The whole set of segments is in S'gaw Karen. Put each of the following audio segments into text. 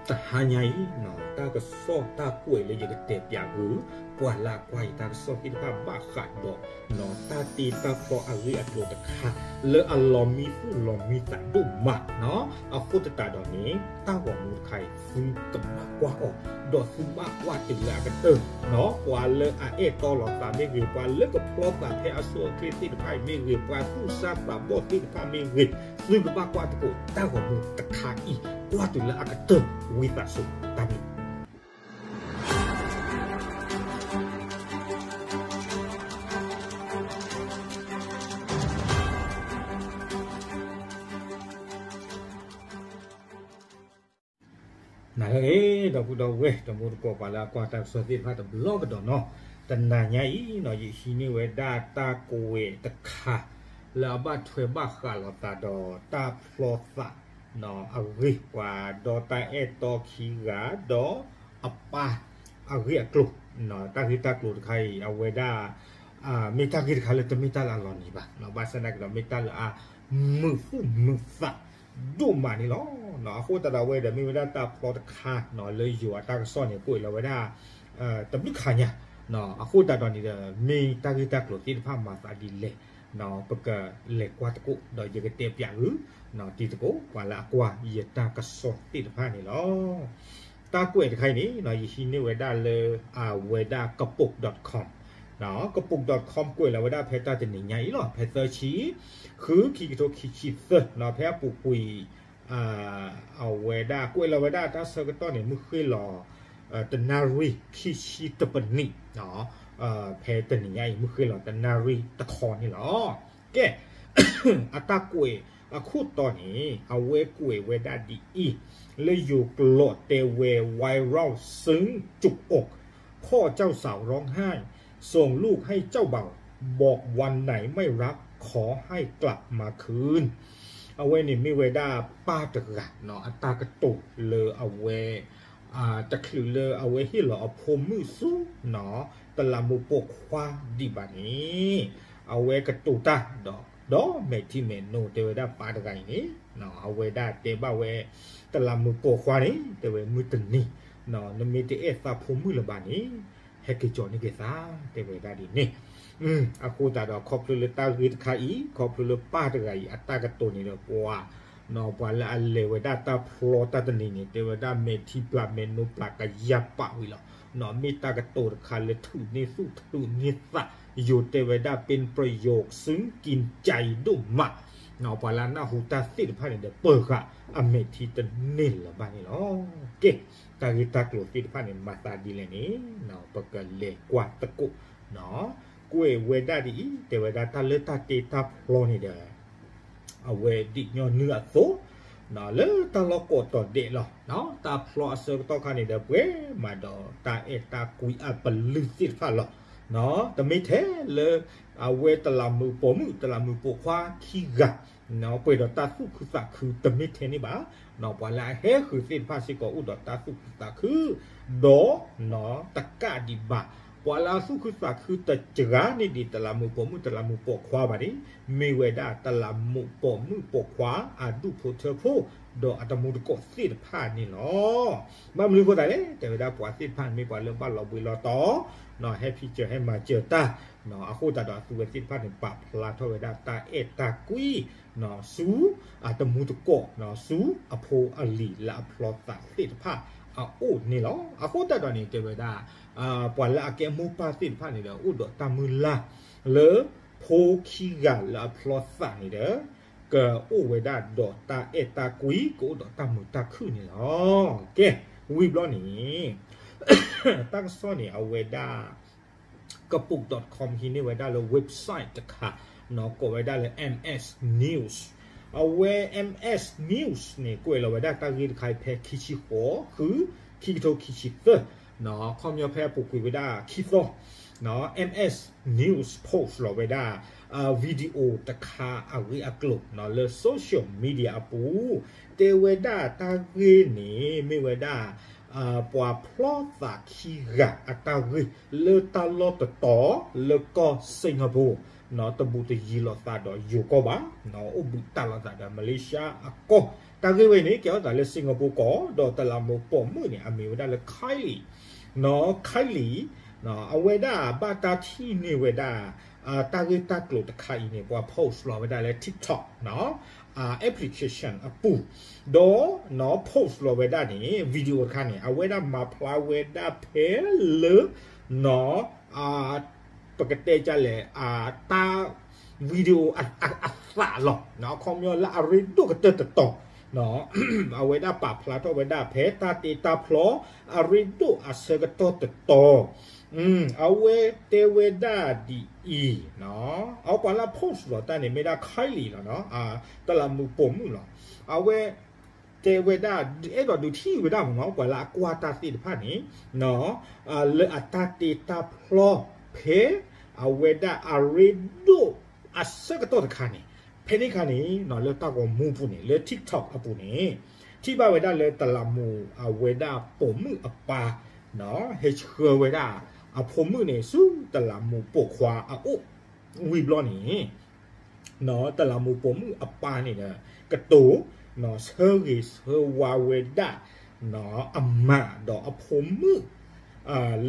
တဟါညါအံၤ တၢ်ကစီၣ်တၢ်ကွဲးလၢယကတဲပၠးဂုာ် ပှၤလၢအကွၢ်ယတၢ်ကစီၣ်သ့ၣ်တဖၣ်ဘၣ်ဃးဒီး တၢ်တ့တၢ်ဖျီအဂ့ၢ်အကျိၤတခါ လၢအလီၤမံသူၣ်လီၤမံသးဒိၣ်မး အဃိသတးဒီးန့ၣ် တၢ်ဂီၤမူတခါအံၤ သုကဘၣ်ကွၢ်အီၤ ဒီးသုဘၣ်ကွၢ်တုၤလၢအကတၢၢ် ပှၤလၢအအဲၣ်တီလိာ်သးမ့ၢ်ဂ့ၤ, ပှၤလၢကဖျီသးဖဲအဆိအချ့သ့ၣ်တဖၣ်အံၤမ့ၢ်ဂ့ၤ, ပှၤသူၣ်စၢ်သးဘီၣ်သ့ၣ်တဖၣ်မ့ၢ်ဂ့ၤ, သုကဘၣ်ကွၢ်သကိးတၢ်ဂီၤမူတခါအံၤ ကွၢ်တုၤလၢအကတၢၢ် ဝံသးစူၤတၢ်ဘျုး နၤလၢအဂ့ၤ ဒီပုၢ်ဒီဝဲၢ် တံၤသကိးပှၤလၢအကွၢ်တၢ်ကစီၣ်သ့ၣ်တဖၣ်တဘျီကဒီးနီၤ, တနၤညါအံၤနီၤ ယဟံးန့ၢ်ဝဲဒၣ်တၢ်ကွဲးတခါ လၢအဘၣ်ထွဲဘၣ်ဃးလိာ်သးဒီးတၢ်ဖျီသး အဂ့ၢ် ပှၤဒီတၢ်အဲၣ်တီခံဂၤ ဒီးအပၢ်အဂ့ၢ်အကျိၤ, တၢ်ဂ့ၢ်တၢ်ကျိၤတခါအံၤ အဝဲဒၣ် မ့ၢ်တၢ်ဂ့ၢ်တခါလၢတမ့ၢ်တၢ်လၢအလီၤနံၤဘၣ်, ဘၣ်ဆၣ်သနာ်က့ဒီးမ့ၢ်တၢ်လၢအမုာ်သူၣ်မုာ်သးဒိၣ်မးန့ၣ်လီၤ. အဃိသတးဒီးအဝဲဒီးမ့ၢ်ဝဲဒၣ်တၢ်ဖျီတခါ လၢယိၤအတၢ်ကစီၣ်န့ၣ် ကွဲးလီၤဝဲဒၣ် တဘျုးခါညါ, အဃိသတးဒီးန့ၣ်ဒီး မ့ၢ်တၢ်ဂ့ၢ်တၢ်ကျိၤသ့ၣ်တဖၣ်မၤသးဒ်လဲၣ် ပကလဲၤကွၢ်သကိး ဒီးယကတဲပၠးဂုာ် တံၤသကိး ပှၤလၢအကွၢ်ယတၢ်ကစီၣ်သ့ၣ်တဖၣ်န့ၣ်လီၤ. တၢ်ကွဲးတခါအံၤန့ၣ် ယဟံးန့ၢ်ဝဲဒၣ်လၢ အဝဲဒၣ် ကပုာ် dot com, ကပုာ် dot com ကွဲးလီၤဝဲဒၣ်ဖဲတၢ်တနံၤညါအံၤလီၤ, ဖဲသၢဆံ ဃု ခံကထိခံဆံသၢ ဖဲအပူၤကွံာ် အဝဲဒၣ်ကွဲးလီၤဝဲဒၣ်တၢ်ဆၢကတီၢ်န့ၣ် မုၢ်ဃ့ၢ်လီၤ တနၣ်ရံၣ်ခံဆံတပနံး ဖဲတနံၤညါအံၤ မုၢ်ဃ့ၢ်လီၤတနၣ်ရံၣ်တခီန့ၣ်လီၤ. ကဲ အတၢ်ကွဲးအခိၣ်တီန့ၣ် အဝဲကွဲးဝဲဒၣ်ဒ်အံၤ, လၢယိၤကျိာ်တဲဝဲ ဝါရီလ ซึ่งจุกอก พ่อเจ้าสาวร้องไห้ ส่งลูกให้เจ้าบ่าว บอกวันไหนไม่รับ ขอให้กลับมาคืน အဝဲန့ၣ်မ့ၢ်ဝဲဒၣ်ပၢ်တဂၤ အတၢ်ကတိၤလၢအဝဲ တချုးလၢအဝဲဟ့ၣ်လီၤအဖိမုၣ်ဆူ တလးမူးပိာ်ခွါဒံးဘၣ်န့ၣ် အဝဲကတိၤတၢ်ဒီး ဒီးမဲာ်ထံမဲာ်နိ တဲဝဲဒၣ်ပၢ်တဂၤအံၤန့ၣ် အဝဲဒၣ်တဲဘၣ်ဝဲ တလးမူးပိာ်ခွါန့ၣ် တဲဝဲမုၢ်တနံၤ နမ့ၢ်တအဲၣ်သးဖိမုၣ်လၢၤဘၣ်န့ၣ် ဟဲက့ၤကၠီၤန့ၢ်က့ၤသး တဲဝဲဒၣ်ဒ်န့ၣ်. အဃိသတးဒီးခီဖျိလၢတၢ်ဂ့ၢ်တခါအံၤ ခီဖျိလၢပၢ်တဂၤအံၤအတၢ်ကတိၤန့ၣ်ဒီးပှၤ ပှၤလၢအလဲၤဝဲဒၣ်တၢ်ဖျီတၢ်တနံၤန့ၣ် တဲဝဲဒၣ်မဲာ်ထံပျၢ်မဲာ်နိပျၢ်ကယၢ်ပာ်ဝံၤလီၤ. မ့ၢ်တၢ်ကတိၤတခါလၢထုးန့ၢ်သူၣ်ထုးန့ၢ်သး ယိၤတဲဝဲဒၣ် เป็นประโยคซึ่งกินใจ ဒိၣ်မး ပှၤလၢအနၢ်ဟူတၢ်သ့ၣ်တဖၣ်န့ၣ်ဒီး ပၢၤဃာ်အမဲာ်ထံတန့ၢ်လၢၤဘၣ်န့ၣ်လီၤ. ကဲ တၢ်ဂ့ၢ်တၢ်ကျိၤသ့ၣ်တဖၣ်န့ၣ် မၤသးဒ်လဲၣ်န့ၣ် ပကလဲၤကွၢ်သကိး ကွဲးဝဲဒၣ်ဒ်အံၤ တဲဝဲဒၣ်တၢ်လၢတၢ်တ့တၢ်ဖျီန့ၣ်ဒီး အဝဲဒ်ညီနုၢ်အသိး လၢတၢ်လီၢ်ကိးတီၤဒဲးလီၤ. တၢ်ဖျီအဆၢကတီၢ်ခါန့ၣ်ဒီး ပှဲၤမးဒီးတၢ်အဲၣ်တၢ်ကွံအပလုၢ်သ့ၣ်တဖၣ်လီၤ. တမ့ၢ်ထဲလၢ အဝဲတလးမူးပိာ်မုၣ် တလးမူးပိာ်ခွါခံဂၤ ပှဲၤဒီးတၢ်သူၣ်ခုသးခုတမ့ၢ်ထဲန့ၣ်ဘၣ်. ပှၤလၢအဟဲဃုာ်သ့ၣ်တဖၣ်စ့ၢ်ကီးအိၣ်ဒီးတၢ်သူၣ်ခုသးခု ဒီး တကးဒံးဘၣ် ပှၤလၢအသူၣ်ခုသးခုတစှၤန့ၢ်ဒံးတလးမူးပိာ်မုၣ် တလးမူးပိာ်ခွါဘၣ်န့ၣ် မ့ၢ်ဝဲဒၣ်တလးမူးပိာ်မုၣ်ပိာ်ခွါ အဒူၣ်ဖိထၢဖိ ဒီးအတမူတကိးသ့ၣ်တဖၣ်န့ၣ်လီၤ. ဘၣ်မနုၤအဃိသတးလဲၣ် တဲဝဲဒၣ်ပှၤသ့ၣ်တဖၣ်န့ၣ်မ့ၢ်ပှၤလၢဘၣ်လီၤဘှံးလီၤတီၤ ဟဲဖံးစၢၤဟဲမၤစၢၤတၢ် အဃိသတးဒီးအသုဝဲသ့ၣ်တဖၣ်န့ၣ် ပာ်ဖျါထီၣ်ဝဲဒၣ်တၢ်အဲၣ်တၢ်ကွံ ဆူအတမူတကိး ဆူအဖိအလံၤလၢအဖျီသးသ့ၣ်တဖၣ်အအိၣ်န့ၣ်လီၤ. အဃိသတးဒီးန့ၣ် တဲဝဲဒၣ် ပှၤလၢအကဲမိၢ်ပၢ်သ့ၣ်တဖၣ်န့ၣ်ဒီး အိၣ်ဒီးတၢ်မုၢ်လၢ် လၢဖိခံဂၤလၢအဖျီသးန့ၣ်ဒီး ကအိၣ်ဝဲဒၣ်ဒီးတၢ်အဲၣ်တၢ်ကွံ ကအိၣ်ဒီးတၢ်မုာ်တၢ်ခုၣ်န့ၣ်လီၤ. ကဲ ဝံၤဘျီန့ၣ် တၢ်ကစီၣ်န့ၣ် အဝဲဒၣ် ကပုာ် dot com ဟံးန့ၢ်ဝဲဒၣ်လၢ website တခါ ကိးဝဲဒၣ်လၢ MS News အဝဲ MS News န့ၣ် ကွဲးလီၤဝဲဒၣ်တၢ်ဂ့ၢ်တခါအံၤဖဲခံဆံဃိး ဃု ခံကထိခံဆံသၢ ခီပညီဖဲအပူၤကွံာ်ဝဲဒၣ်ခံသီ MS News post လီၤဝဲဒၣ် video တခါအဂ့ၢ်အကျိၤလၢ social media အပူၤ တဲဝဲဒၣ်တၢ်ဂ့ၢ်န့ၣ် မ့ၢ်ဝဲဒၣ် ပှၤဖျီသးခံဂၤအတၢ်ဂ့ၢ်လၢတၢ်လီၢ်တတီၤလၢကီၢ် Singapore တဘူးတယံၤလိာ်သးဒီးယိၤကီၢ်ဘၣ်, အိၣ်ဘှံးတၢ်လိာ်သးဒီး Malaysia အကီၢ်, တၢ်ဂ့ၢ်ဝဲန့ၣ် ကဲထီၣ်သးလၢ Singapore ကီၢ်, ဒီးတလးမူးပိာ်မုၣ်န့ၣ် အမံၤဝဲဒၣ်လၢ Kylie, Kylie အဝဲဒၣ်ဘၣ်တၢ်ထံၣ်န့ၢ်ဝဲဒၣ် တၢ်ဂ့ၢ်တၢ်ကျိၤတခါအံၤန့ၣ် ပှၤ post လီၤဝဲဒၣ်လၢ TikTok application အပူၤ, ဒီး post လီၤဝဲဒၣ်န့ၣ် video တခါန့ၣ် အဝဲဒၣ်မၤဖျါဝဲဒၣ်ဖဲလၢ ပကတဲဒ်လဲၣ် တၢ် video အသးလီၤ, အခီပညီလၢအရ့ဒိၣ်ကတၢၢ်တတီၤ, အဝဲဒၣ်ပာ်ဖျါထီၣ်ဝဲဒၣ်ဖဲတၢ်တ့တၢ်ဖျီ အရ့ဒိၣ်အဆၢကတီၢ်တတီၤ, အဝဲတဲဝဲဒၣ်ဒ်အံၤ, အဝဲပှၤလၢ post လီၤတၢ်န့ၣ် မ့ၢ်ဒၣ် Kylie လီၤ, တလးမူးပိာ်မုၣ်လီၤ, အဝဲ တဲဝဲဒၣ် အဲၣ်ဒိးဒုးထံၣ်ဝဲဒၣ်မ့ၢ်နီၤ ပှၤလၢအကွၢ်တၢ်သ့ၣ်တဖၣ်န့ၣ် လၢအတၢ်တ့တၢ်ဖျီ ဖဲအဝဲဒၣ်အရ့ဒိၣ်အဆၢကတီၢ်တခါန့ၣ်, ဖဲန့ၣ်ခါန့ၣ် လၢတၢ်ဂီၤမူပူၤန့ၣ် လၢ TikTok အပူၤန့ၣ် ထံၣ်ဘၣ်ဝဲဒၣ်လၢတလးမူးအဝဲဒၣ်ပိာ်မုၣ်အပၢ် ဟဲဆှၢဝဲဒၣ် အဖိမုၣ်န့ၣ် ဆူတလးမူးပိာ်ခွါအအိၣ်, ဝံၤဘျီန့ၣ် တလးမူးပိာ်မုၣ်အပၢ်န့ၣ်ဒီး ကတိၤ ဆၢဂ့ၤဆၢဝါဝဲဒၣ် အမါဒီးအဖိမုၣ်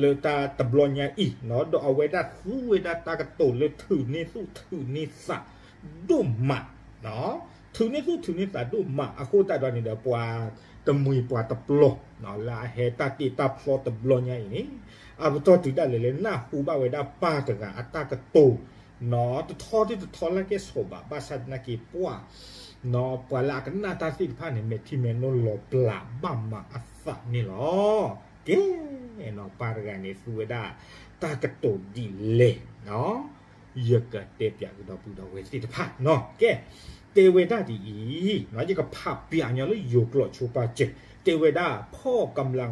လၢတၢ်တဘျီညါအံၤ, ဒီးအဝဲဒၣ်သူဝဲဒၣ်တၢ်ကတိၤလၢထုးန့ၢ်သူၣ်ထုးန့ၢ်သးဒိၣ်မး, ထုးန့ၢ်သူၣ်ထုးန့ၢ်သးဒိၣ်မးအဃိသတးဒီးန့ၣ်ဒီး ပှၤတမှံၤပှၤတပျီၤ လၢအဟဲတၢ်တ့တၢ်ဖျီတဘျီညါအံၤန့ၣ်, အပတီၢ်တုၤဒၣ်လဲာ်လၢနၢ်ဟူဘၣ်ဝဲဒၣ်ပၢ်တဂၤအတၢ်ကတိၤ တထီတထီလၢကဲဆိးဘၣ် ဘၣ်ဆၣ်သနာ်က့ပှၢ် ပှၤလၢအကနၣ်တၢ်သ့ၣ်တဖၣ်န့ၣ် မဲာ်ထံမဲာ်နိလီၤပျၢၤဘၣ်မးအသးန့ၣ်လီၤ. ကဲ, ပၢ်တဂၤန့ၣ် သူဝဲဒၣ်တၢ်ကတိၤဒ်လဲၣ် ယကတဲပၠးကဒီးပုၢ်ဒီးဝဲၢ်သ့ၣ်တဖၣ်နီၤ. ကဲ, တဲဝဲဒၣ်ဒ်အံၤ, ယကဖးပၠးညီလၢယိၤကျိာ်ဆိပာ်စၢၤ, တဲဝဲဒၣ် พ่อกำลัง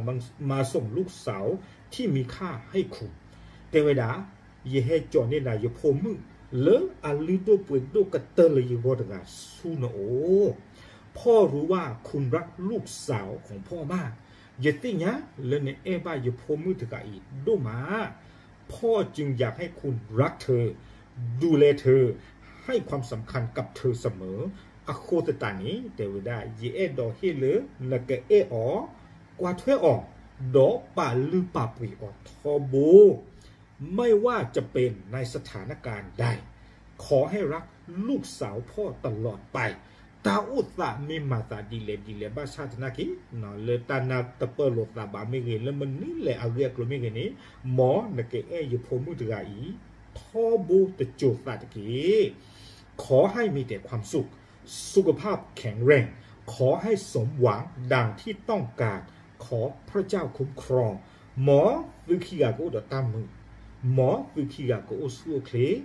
มาส่งลูกสาวที่มีค่าให้คุณ, တဲဝဲဒၣ် ယဟဲစိာ်န့ၢ်ဒၣ်ယဖိမုၣ် လၢအလုၢ်ဒိၣ်ပှ့ၤဒိၣ်ကတၢၢ်လၢယဂီၢ်တဂၤဆူနအိၣ်, พ่อรู้ว่าคุณรักลูกสาวของพ่อมาก, ယသ့ၣ်ညါလၢနအဲၣ်ဘၣ်ယဖိမုၣ်တဂၤအံၤဒိၣ်မး, พ่อจึงอยากให้คุณรักเธอ ดูแลเธอ ให้ความสำคัญกับเธอเสมอ, အဃိသတးန့ၣ် တဲဝဲဒၣ် ယအဲၣ်ဒိးဟ့ၣ်လၢနကအဲၣ်အီၤ, ကွၢ်ထွဲအီၤ, ဒီးပာ်လုၢ်ပာ်ပှ့ၤအီၤထီဘိ ไม่ว่าจะเป็นในสถานการณ์ใด ขอให้รักลูกสาวพ่อตลอดไป, တၢ်အိၣ်သးမ့ၢ်မၤသးဒ်လဲၣ်ဒ်လဲၣ်ဘၣ်ဆၣ်သနာ်က့ လၢတၢ်နၢ်တပၢၢ်လိာ်သးဘၣ်မ့ၢ်ဂ့ၤ လၢမနုၤလဲၣ်အဂ့ၢ်အကျိၤမ့ၢ်ဂ့ၤန့ၣ်, မ်နကအဲၣ်ယဖိမုၣ်တဂၤအံၤ ထီဘိတစိၤသးတက့ၢ်. ขอให้มีแต่ความสุข สุขภาพแข็งแรง ขอให้สมหวังดังที่ต้องการ ขอพระเจ้าคุ้มครอง မ်သုခံဂၤကအိၣ်ဒီးတၢ်မုာ်, မ်သုခံဂၤကအိၣ်ဆူၣ်အိၣ်ချ့,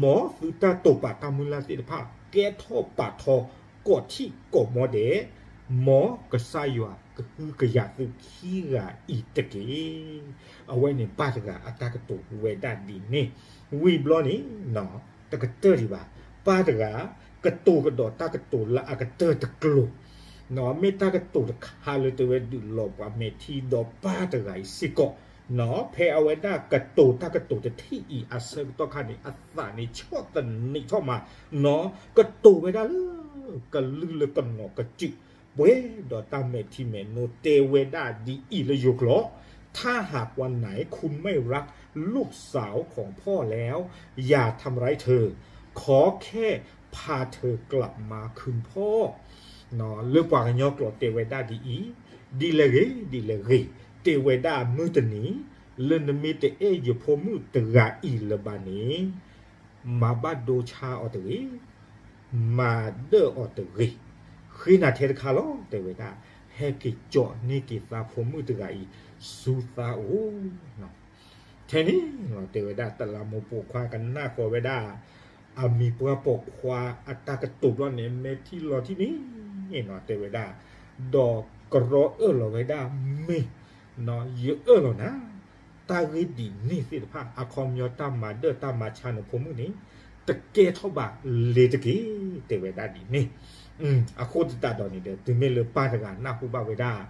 မ်သုတၢ်တိာ်ပာ်တၢ်မုၢ်လၢ်သ့ၣ်တဖၣ် ကဲထီၣ်ပာ်ထီ ကိးထံၣ်ကိးမီဒဲး, မ်ကစၢ်ယွၤကဟုကယာ်သုခံဂၤအံၤတက့ၢ်. အဝဲန့ၣ်ပၢ်တဂၤအတၢ်ကတိၤဝဲဒၣ်ဒ်န့ၣ်, ဝံၤဘျီန့ၣ် တကတၢၢ်ဒံးဘၣ်, ပၢ်တဂၤ ကတိၤကဒီးတၢ်ကတိၤလၢအကတၢၢ်တကျိၤ, မ့ၢ်တၢ်ကတိၤတခါလၢတဝဲဒုးလီၤပှၤမဲာ်ထံဒီးပၢ်တဂၤအံၤစ့ၢ်ကီး, ဖဲအဝဲဒၣ်ကတိၤတၢ်ကတိၤတထံၣ်အံၤအဆၢကတီၢ်ခါန့ၣ် အသးန့ၣ်ဆီၣ်သနံးထီၣ်မး, ကတိၤဝဲဒၣ်လၢ ကလုၢ်လၢကနီၤကစုာ် ပှဲၤဒီးတၢ်မဲာ်ထံမဲာ်နိ တဲဝဲဒၣ်ဒ်အံၤလၢယိၤကျိာ်, ถ้าหากวันไหนคุณไม่รักลูกสาวของพ่อแล้ว อย่าทำร้ายเธอ ขอแค่พาเธอกลับมาคืนพ่อ လၢပှၤကညီကျိာ်တဲဝဲဒၣ်ဒ်အံၤ, ဒ်လဲၣ်ဂ့ၤ ဒ်လဲၣ်ဂ့ၤ, တဲဝဲဒၣ်မုၢ်တနံၤ လၢနမ့ၢ်တအဲၣ်ယဖိမုၣ်တဂၤအံၤလၢၤဘၣ်န့ၣ်, မၤဘၣ်ဒိဆါအီၤတဂ့ၤ, မၤဒၢၣ်အီၤတဂ့ၤ, ဃ့နၤထဲတခါလီၤ တဲဝဲဒၣ်, ဟဲက့ၤစိာ်န့ၢ်က့ၤသးဖိမုၣ်တဂၤအံၤ ဆူသးအိၣ် ထဲန့ၣ်လီၤ တဲဝဲဒၣ် တလးမူးပိာ်ခွါကနၣ်ဃီၤဝဲဒၣ် အမံၤပှၢ်ပိာ်ခွါအတၢ်ကတိၤဘျီန့ၣ် မဲာ်ထံလီၤထံန့ၣ်နီၤ တဲဝဲဒၣ်, ဒီးကရီအၢၣ်လီၤဝဲဒၣ်မ့ၢ်, ယအၢၣ်လီၤနၤ, တၢ်ဂ့ၢ်ဒ်န့ၣ်သ့ၣ်တဖၣ် အခီပညီတၢ်မၤဒၢၣ်တၢ်မၤဆါနဖိမုၣ်န့ၣ် တကဲထီၣ်ဘၣ်လ့ၤတက့ၢ် တဲဝဲဒၣ်ဒ်န့ၣ် အဃိသတးဒီးန့ၣ်ဒီး တုၤမ့ၢ်လၢပၢ်တဂၤနၢ်ဟူဘၣ်ဝဲဒၣ်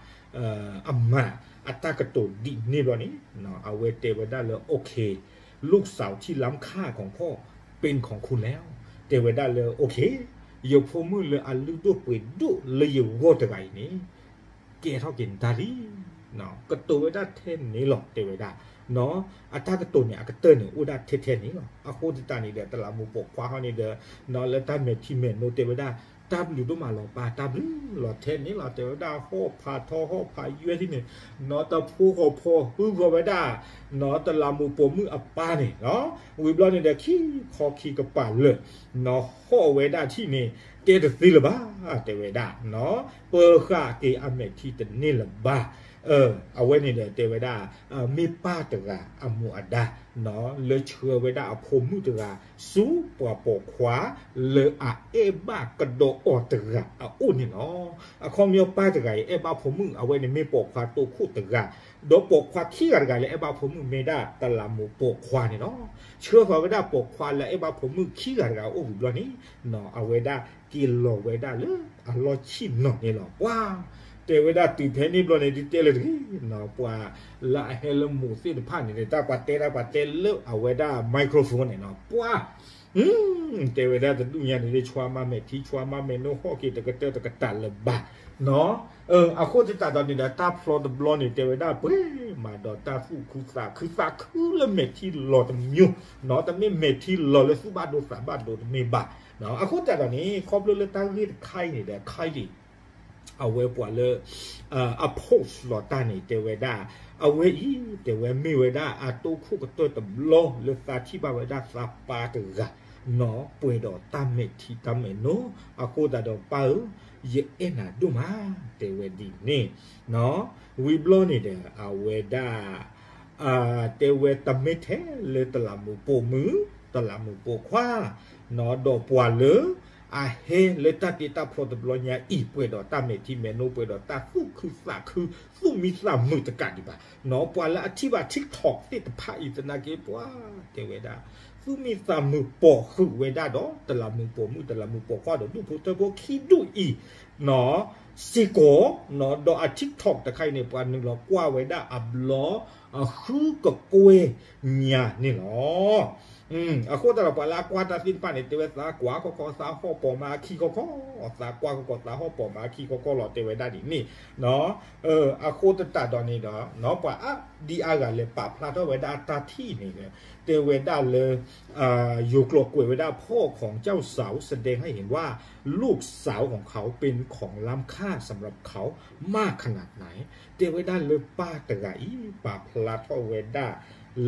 အမါအတၢ်ကတိၤဒ်န့ၣ်ဘျီန့ၣ် အဝဲတဲဝဲဒၣ်လၢ okay, ลูกสาวที่ล้ำค่าของพ่อเป็นของคุณแล้ว တဲဝဲဒၣ်လၢ okay, ယဖိမုၣ်လၢအလုၢ်ဒိၣ်ပှ့ၤဒိၣ်လၢယဂီၢ်တဂၤအံၤန့ၣ် ကဲထီၣ်က့ၤနတၢ်လံ. ကတိၤဝဲဒၣ်ထဲန့ၣ်လီၤ တဲဝဲဒၣ် အတၢ်ကတိၤန့ၣ် အကတၢၢ်န့ၣ် အိၣ်ဒၣ်ထဲထဲန့ၣ်လီၤ. အဃိသတးန့ၣ်ဒီး တလးမူးပိာ်ခွါဟီန့ၣ်ဒီး လၢတၢ်မဲာ်ထံမဲာ်နိတဲဝဲဒၣ် တၢ်ဘျုးဒိၣ်မးလီၤပၢ် တၢ်ဘျုးလီၤထဲန့ၣ်လီၤ တဲဝဲဒၣ် ဟီၣ်ဖးထီဟီၣ်ဖးယွဲၢ်ထံန့ၣ် နီၢ်တဖိဃီၤဖိ ဟုၣ်ဃီၤဝဲဒၣ် နီၢ်တလးမူးပိာ်မုၣ်အပၢ်န့ၣ်လီၤ. ဝံၤဘျီန့ၣ်ဒီး ခံခီခံကပၤလၢာ် နီၢ်ဟီၣ်ဝဲဒၣ်ထံၣ်န့ၣ် တဲတသ့လၢၤဘၣ် တဲဝဲဒၣ် နီၢ်ပၢဃာ်က့ၤအမဲာ်ထံတန့ၢ်လၢၤဘၣ်. အဝဲန့ၣ်ဒီးတဲဝဲဒၣ် မ့ၢ်ပၢ်တဂၤအမူအဒါ နီၢ်လၢဆှၢဝဲဒၣ်အဖိမုၣ်တဂၤ ဆူပှၤပိာ်ခွါ လၢအအဲၣ်ဘၣ်ကဒီးအီၤတဂၤအအိၣ်န့ၣ်လီၤ. အခီပညီပၢ်တဂၤအံၤ အဲၣ်ဘၣ်ဖိမုၣ် အဝဲန့ၣ်မ့ၢ်ပိာ်ခွါတိခိၣ်တဂၤ ဒီးပိာ်ခွါခံဂၤတဂၤလၢအဲၣ်ဘၣ်ဖိမုၣ်မ့ၢ်ဒၣ်တလးမူးပိာ်ခွါန့ၣ်လီၤ. ဆှၢဃီၤဝဲဒၣ်ပိာ်ခွါလၢအဲၣ်ဘၣ်ဖိမုၣ်ခံဂၤတဂၤအိၣ်ဝံၤဘျီန့ၣ် နီၢ်အဝဲဒၣ်က့ၤလီၤဝဲဒၣ်လၢအလီၢ်ဆံၣ်နီၤန့ၣ်လီၤ. ပှၤ တဲဝဲဒၣ်တုၤဖဲန့ၣ်ဘျီန့ၣ် ဒုးတဲလၢတဂ့ၤ နီၢ်ပှၤလၢအဟဲလၢမူးသ့ၣ်တဖၣ်န့ၣ် တၢ်ပှၤတဲတၢ်ပှၤတဲလၢအဝဲဒၣ် microphone န့ၣ်နီၢ် ပှၤ တဲဝဲဒၣ်တဒူၣ်ညါန့ၣ် ဆှၢမါမဲာ်ထံ ဆှၢမါမဲာ်နိဟီၣ်က့ၤတကတၢၢ်တကတၢၢ်လၢၤဘၣ် နီၢ် အဃိသတးဒီးန့ၣ်ဒီး တၢ်ဖျီတဘျီန့ၣ် တဲဝဲဒၣ်ပှဲၤမးဒီးတၢ်သူၣ်ခုသးခု သးခုလၢမဲာ်ထံလီၤတမံၤ နီၢ် တမ့ၢ်မဲာ်ထံလီၤလၢသူၣ်ဘၣ်ဒိသးဘၣ်ဒိတမ့ၢ်ဘၣ်. အဃိသတးဒီးန့ၣ် ခီဖျိလၢတၢ်ဂ့ၢ်တခါအံၤန့ၣ်ဒီး Kylie အဝဲပှၤလၢ အ post လီၤတၢ်န့ၣ် တဲဝဲဒၣ် အဝဲအံၤ တဲဝဲမ့ၢ်ဝဲဒၣ်အတိခိၣ်ကတၢၢ်တဘျီလၢသးထံၣ်ဘၣ်ဝဲဒၣ်သးပၢ်တဂၤ နီၢ်ပှဲၤဒီးတၢ်မဲာ်ထံတၢ်မဲာ်နိ အဃိသတးဒီးပၢ်ဧၢ ယအဲၣ်နၤဒိၣ်မး တဲဝဲဒ်န့ၣ် နီၢ် ဝံၤဘျီန့ၣ်ဒီး အဝဲဒၣ် တဲဝဲတမ့ၢ်ထဲလၢတလးမူးပိာ်မုၣ် တလးမူးပိာ်ခွါ နီၢ် ဒီးပှၤလၢ အဟဲလၢတၢ်တ့တၢ်ဖျီတဘျီညါအံၤ ပှဲၤဒီးတၢ်မဲာ်ထံမဲာ်နိ ပှဲၤဒီးတၢ်သူၣ်ခုသးခု သူၣ်မံသးမုာ်တကးဒံးဘၣ် နီၢ် ပှၤလၢအထံၣ်ဘၣ် TikTok သ့ၣ်တဖၣ်အံၤသနာ်က့ ပှၤ တဲဝဲဒၣ် သူၣ်မံသးမုာ်ပိာ်ဃုာ်ဝဲဒၣ်ဒီး တလးမူးပိာ်မုၣ် တလးမူးပိာ်ခွါဒီး ဒူၣ်ဖိထၢဖိခံဒူၣ်အံၤ နီၢ် စ့ၢ်ကီး နီၢ် ဒီးအ TikTok တခါအံၤန့ၣ် ပှၤနုာ်လီၤကွၢ်ဝဲဒၣ်အဘျီ အဃုကကွဲၢ်ညါန့ၣ်လီၤ. အဃိသတးဒီး ပှၤလၢအကွၢ်တၢ်သ့ၣ်တဖၣ်န့ၣ် တဲဝဲသးကွၢ်ခီခီ သးဟီၣ်ပိာ်မးအခံခီခီ သးကွၢ်ခီခီ သးဟီၣ်ပိာ်မးအခံခီခီလီၤ တဲဝဲဒၣ်ဒ်န့ၣ် နီၢ် အဃိသတးဒီးန့ၣ်ဒီး နီၢ် ပှၤအါဒံအါဂၤလဲၤပာ်ဖျါထီၣ်ဝဲဒၣ်အတၢ်ထံၣ်န့ၣ် တဲဝဲဒၣ်လၢ ယိၤကျိာ်ကွဲးဝဲဒၣ် พ่อของเจ้าสาวแสดงให้เห็นว่า ลูกสาวของเขาเป็นของล้ำค่าสำหรับเขามากขนาดไหน တဲဝဲဒၣ်လၢပၢ်တဂၤအံၤ ပာ်ဖျါထီၣ်ဝဲဒၣ်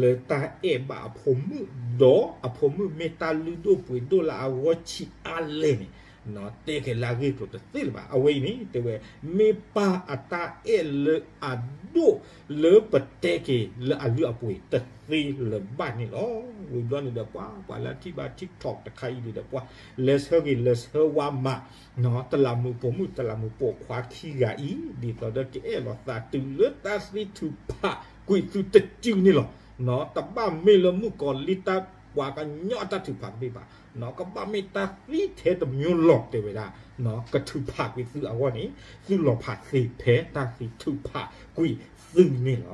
လၢတၢ်အဲၣ်ဘၣ်အဖိမုၣ် ဒီးအဖိမုၣ်မ့ၢ်တၢ်လုၢ်ဒိၣ်ပှ့ၤဒိၣ်လၢအဂီၢ်ဆံးအါလဲၣ်န့ၣ် နီၢ် တဲက့ၤလၢအဂ့ၢ်ကျိၤတသ့လၢၤဘၣ်. အဝဲအံၤန့ၣ် တဲဝဲ မ့ၢ်ပၢ်အတၢ်အဲၣ်လၢအဒိၣ် လၢပတဲက့ၤလၢအလုၢ်အပှ့ၤတသ့လၢၤဘၣ်န့ၣ်လီၤ. ဝံၤဘျီန့ၣ်ဒီး ပှၤ ပှၤလၢအထံၣ်ဘၣ် TikTok တခါအံၤန့ၣ်ဒီး ပှၤ လဲၤဆၢဂ့ၤလဲၤဆၢဝါမး နီၢ် တလးမူးပိာ်မုၣ် တလးမူးပိာ်ခွါခံဂၤအံၤ ဒ်သိးဒီးကအဲၣ်လီၤသးတုၤလၢတၢ်သံထုးဖးကွံာ်သုတစုန့ၣ်လီၤ. နီၢ် တဘၣ်မ့ၢ်လၢမုၣ်ကီၤလံၢ်တၢ်ပှၤကညီတၢ်ထုးဖးတမ့ၢ်ဘၣ် နီၢ် ကဘၣ်မ့ၢ်တၢ်သံထဲတမျိုးလီၤ တဲဝဲဒၣ် နီၢ် ကထုးဖးကွံာ်သုအဂီၢ်န့ၣ် သုလီၤဖးသ့ဖဲတၢ်သံထုးဖးကွံာ်သုန့ၣ်လီၤ.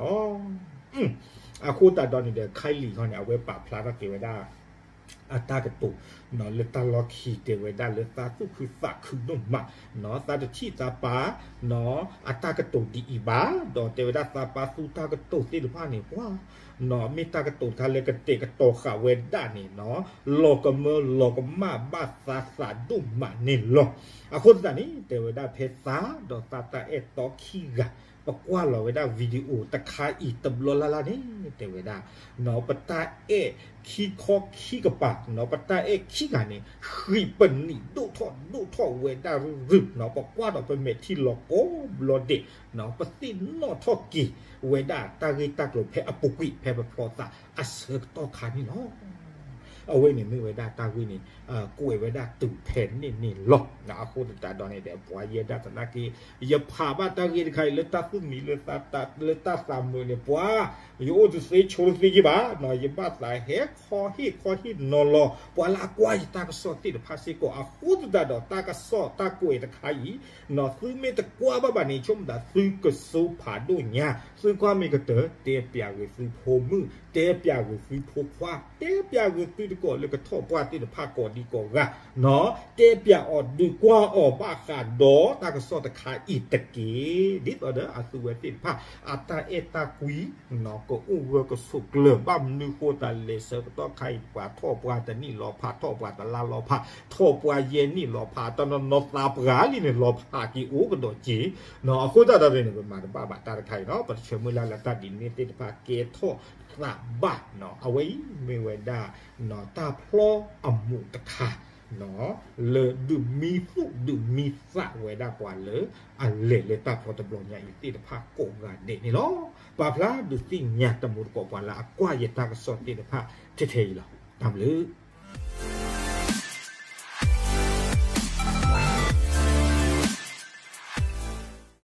အဃိသတးဒီးန့ၣ်ဒီး Kylie ဟီန့ၣ် အဝဲပာ်ဖျါထီၣ်က့ၤဝဲဒၣ် အတၢ်ကတိၤ လၢတၢ်လီၢ်ခံတဲဝဲဒၣ်လၢသးသူၣ်ခုသးခုဒိၣ်မး နီၢ် သးတထံၣ်သးပၢ် နီၢ် အတၢ်ကတိၤဒ်အံၤဘၣ် ဒီးတဲဝဲဒၣ်သးပၢ်သူတၢ်ကတိၤသ့ၣ်တဖၣ်န့ၣ် ပှၤ နီၢ် မ့ၢ်တၢ်ကတိၤတခါလၢကတဲာ်ကတီၤဃာ်ဝဲဒၣ်န့ၣ် နီၢ် လီၤကမၢလီၤကမၣ်ဘၣ်သးသးဒိၣ်မးန့ၣ်လီၤ. အဃိသတးန့ၣ် တဲဝဲဒၣ်ဖဲသးဒီးသးတၢ်အဲၣ်တီခံဂၤ ပကွၢ်လီၤဝဲဒၣ် video တခါအံၤတဘျီလၢ်လၢ်န့ၣ် တဲဝဲဒၣ် နီၢ် ပတၢ်အဲၣ်ခံခီခံကပၤ နီၢ် ပတၢ်အဲၣ်ခံဂၤန့ၣ် ဃံးပနံာ်ဒိၣ်ထီၣ်ဒိၣ်ထီၣ်ဝဲဒၣ်ရုၢ်ရုၢ် နီၢ် ပကွၢ်ဒီးပမဲာ်ထံလီၤကိးဘျီဒဲး နီၢ် ပသ့ၣ်နီၣ်ထီၣ်က့ၤဝဲဒၣ်တၢ်ဂ့ၢ်တၢ်ကျိၤဖဲအပူၤကွံာ်ဖဲပဖျီသးအဆၢကတီၢ်ခါန့ၣ်လီၤ. ပ အဝဲန့ၣ်မ့ၢ်ဝဲဒၣ်တၢ်ဂ့ၢ်န့ၣ် ကွဲးဝဲဒၣ်တုၤဖဲန့ၣ်န့ၣ်လီၤ. အဃိသတးဒီးန့ၣ်ဒီး ပှၤယဲဒၣ်သနာ်က့ ယဖးဘၣ်တၢ်ဂ့ၢ်တခါအံၤ လၢတၢ်သူၣ်မံၤ လၢတၢ်သးမုာ်န့ၣ် ပှၤ ယအိၣ်တသ့ဆိတသ့က့ဘၣ်, ယဘၣ်သးဟဲခီဟ့ၣ်ခီဟ့ၣ်နီၤလီၤ ပှၤလၢအကွၢ်ယတၢ်ကစီၣ်သ့ၣ်တဖၣ်စ့ၢ်ကီး. အဃိသတးဒီးတၢ်ကစီၣ်တၢ်ကွဲးတခါအံၤ သုမ့ၢ်တကွၢ်ဘၣ်ဘၣ်န့ၣ် ဆိကမိၣ်သးသုကစိဖးဒိၣ်ညါ, သုကွၢ်မ့ၢ်ကတၢၢ် တဲပျးဂ့ၤသုဖိမုၣ်, တဲပျးဂ့ၤသုဖိခွါ, တဲပျးဂ့ၤသုတကိးလၢကထီၣ်ပှၢ်သ့ၣ်တဖၣ်ကိးဒံကိးဂၤ, တဲပျးအီၤဒုးကွၢ်အီၤဘၣ်ဃးဒီးတၢ်ကစီၣ်တခါအံၤတက့ၢ်. ဒ်သိးဒီးအသုဝဲသ့ၣ်တဖၣ် အတၢ်အဲၣ်တၢ်ကွံ ကအိၣ်ဂၢၢ်ကဆိးကျၢၤ, ဘၣ်မနုၤဃိသးလဲၣ် ဆၢကတီၢ်ခါအံၤ ပှၤထီၣ်ပှၢ်တနံၣ်လီၤဖး, ထီၣ်ပှၢ်တလါလီၤဖး, ထီၣ်ပှၢ်ယဲၢ်နံၣ်လီၤဖး, တနီၤနီၤသးပှၢ်လံန့ၣ် လီၤဖးက့ၤအိၣ်ကဒီးက့ၤ. အဃိသတးဒီးန့ၣ် ပမၤတဘၣ်ဘၣ်တၢ်တခါအံၤနီၤ, ပတဆၢမုၢ်လၢ်လၢတၢ်ဒ်န့ၣ်သ့ၣ်တဖၣ်ကဲထီၣ်သးဘၣ်. အဝဲအံၤမ့ၢ်ဝဲဒၣ် တၢ်ဖျီအမူးတခါ လၢဒုးမံသူၣ်ဒုးမံသးဝဲဒၣ်ပှၤလၢအလဲၤလၢတၢ်ဖျီတဘျီညါအံၤသ့ၣ်တဖၣ်ကိးဂၤဒဲးန့ၣ်လီၤ. ပာ်ဖျါဒုးသ့ၣ်ညါတမူတကိးပှၤလၢအကွၢ်ယတၢ်ကစီၣ်သ့ၣ်တဖၣ်ထဲထဲအံၤလီၤ. တၢ်ဘျုး